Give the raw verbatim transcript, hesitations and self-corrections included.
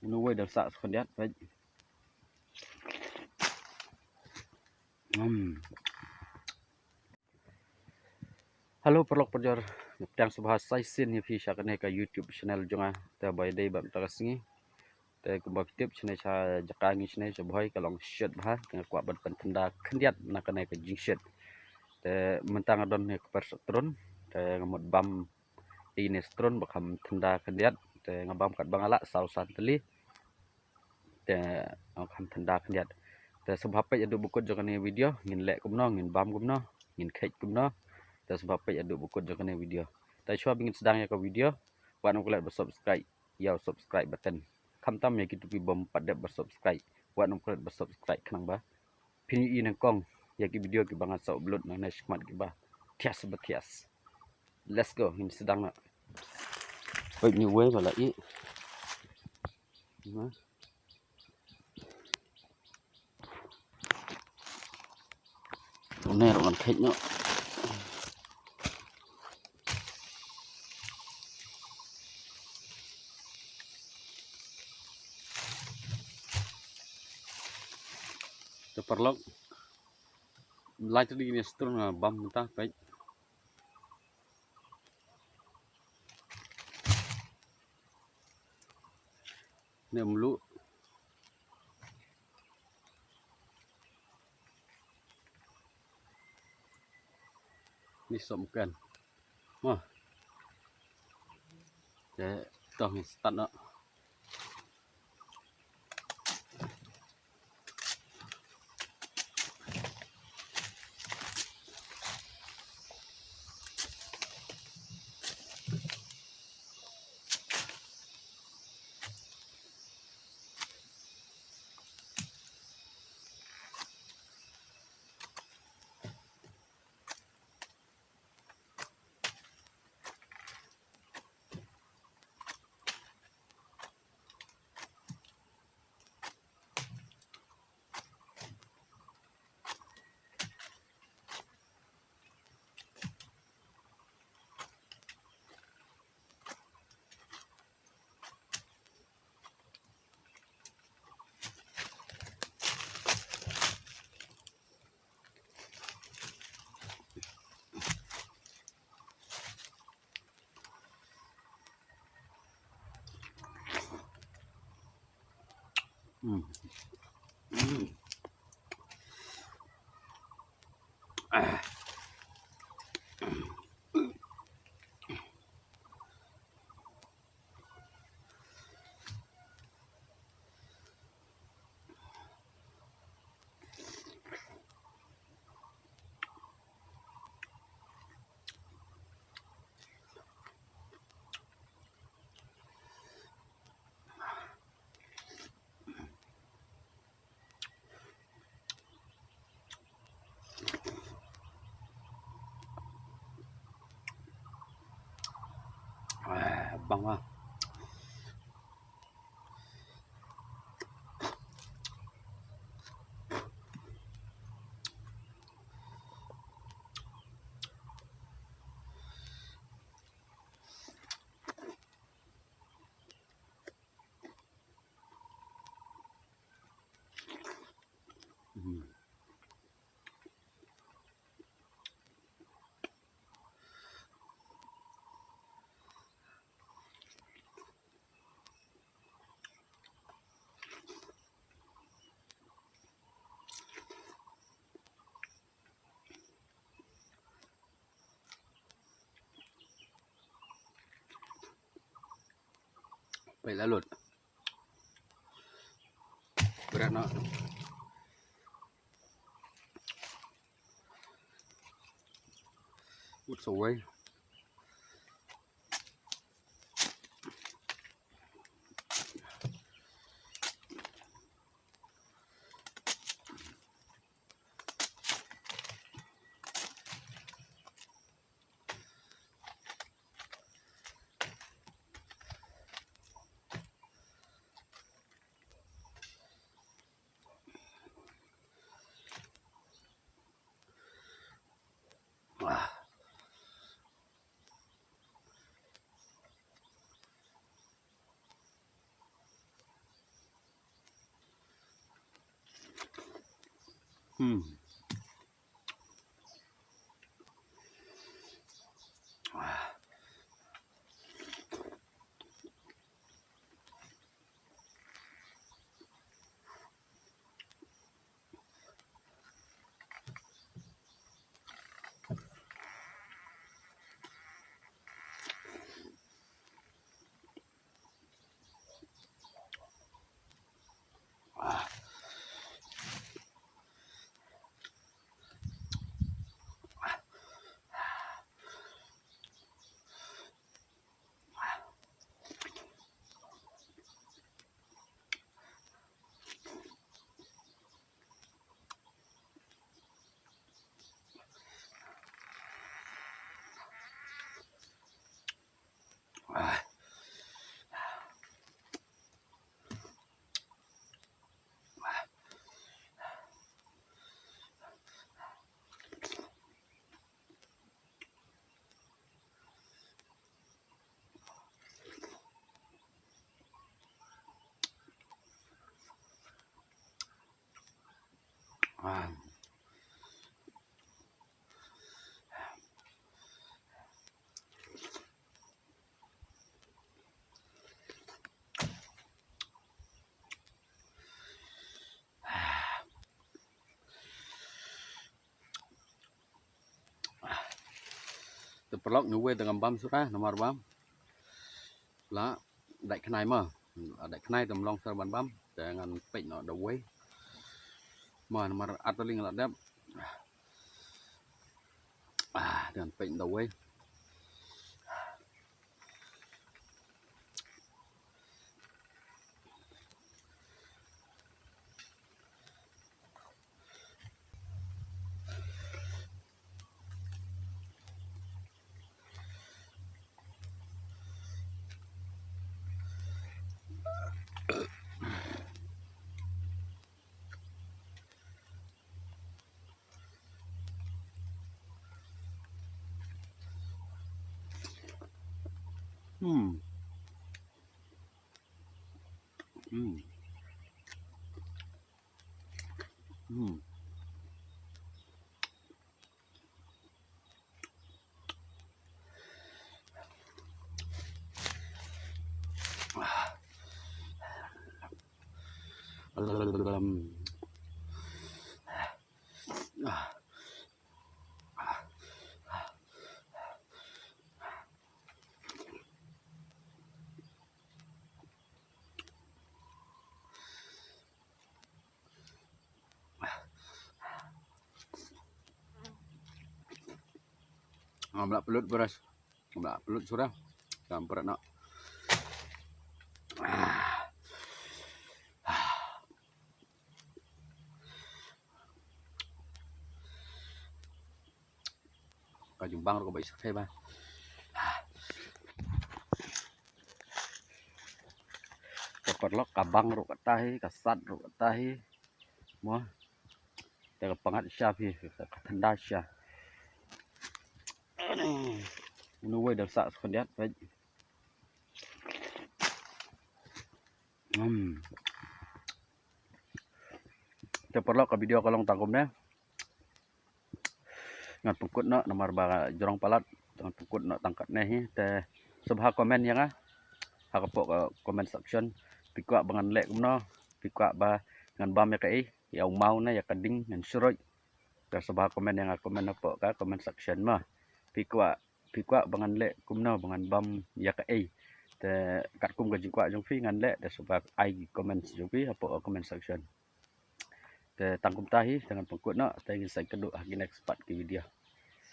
Uno wei dang sah khyndiat, peit. Hmm. Hello paralok parajor, nga pdiang sngewbha sa shisien ïa phi sha kane ka YouTube channel jong nga. Te ba ïadei bad mynta ka sngi, te kumba phi tip shane sha jaka ngi shane sha Bhoi ka long shit bha, te nga kwah ban pynthynda khyndiat na kane ka jingshit. Te mynta nga don ne ka per sa trun, te nga mut bam ine sa trun ba kham thynda khyndiat, te nga bam katba nga lah saw san tylli. Te nga kham thynda khyndiat. Te sngewbha peit haduh ba kut jong kane video, ngin leh kumno, ngin bam kumno, ngin kheit kumno. Te sngewbha peit haduh ba kut jong kane video. Te shuwa ba ngin sdang ïa ka video, wat nym klet ba subscribe, ïa u subscribe button. Khamtam ïa kito ki bym pat dep ba subscribe, wat nym klet ba subscribe khnang ba phin ïohi nyngkong ïa ki video kiba ngan sa upload nangne shakhmat kiba thias ba thias. Let's go, ngin sdang noh. Peit une wei ba la ih. Une ruh ngan kheit noh. Te paralok, lai tylli kine sa trun nga bam mynta, peit. Ne mluh. Ni som kan. Mo. Te tong start noh. Hmm. Hmm. Ah. Ah, bang ah. Hmm. Peit la lut. Bret noh. Ut sawei. Wah. Hmm. Ah. Te paralok, ngi wei te ngam bam shuh namar ba la dei khnai ma. La dei khnai te ym long shuh ban bam. Te ngan peit noh da wei. Ma namar ar tylli nga la dep. Ah, te ngan peit da wei. Hmm. Hmm. Hmm. Ngam lah pelut beras. Ngam lah pelut surah. Campur nak. Ka jingbang ruh ka ba i sakhe ba. Ka paralok, ka bang ruh kata hi, ka sat ruh kata hi. Mo. Te ka pangat sha phi, ka thanda sha. Unu wei dal sa khyndiat peit. Hmm. Te paralok, ka video ka long tang kumne. Ngan pynkut noh namar ba jrong palat. Ngan pynkut noh tang katne hi. Te sngewbha comment ïa nga ha ka poh ka comment section. Phi kwah ba ngan leh kumno? Phi kwah ba ngan bam ïa kaei? Ïa u maw ne ïa ka ding ngan sruid? Te sngewbha comment ïa nga, comment hapoh ka comment section mo. Phi kwah, phi kwah ba ngan leh kumno, ba ngan bam ïa kaei? Te katkum ka jingkwah jong phi ngan leh, te sngewbha ai ki comments jong phi hapoh ka comment section. Te tang kumta hi, te ngan pynkut noh, te ngin sa ïakynduh ha ki next part ki video.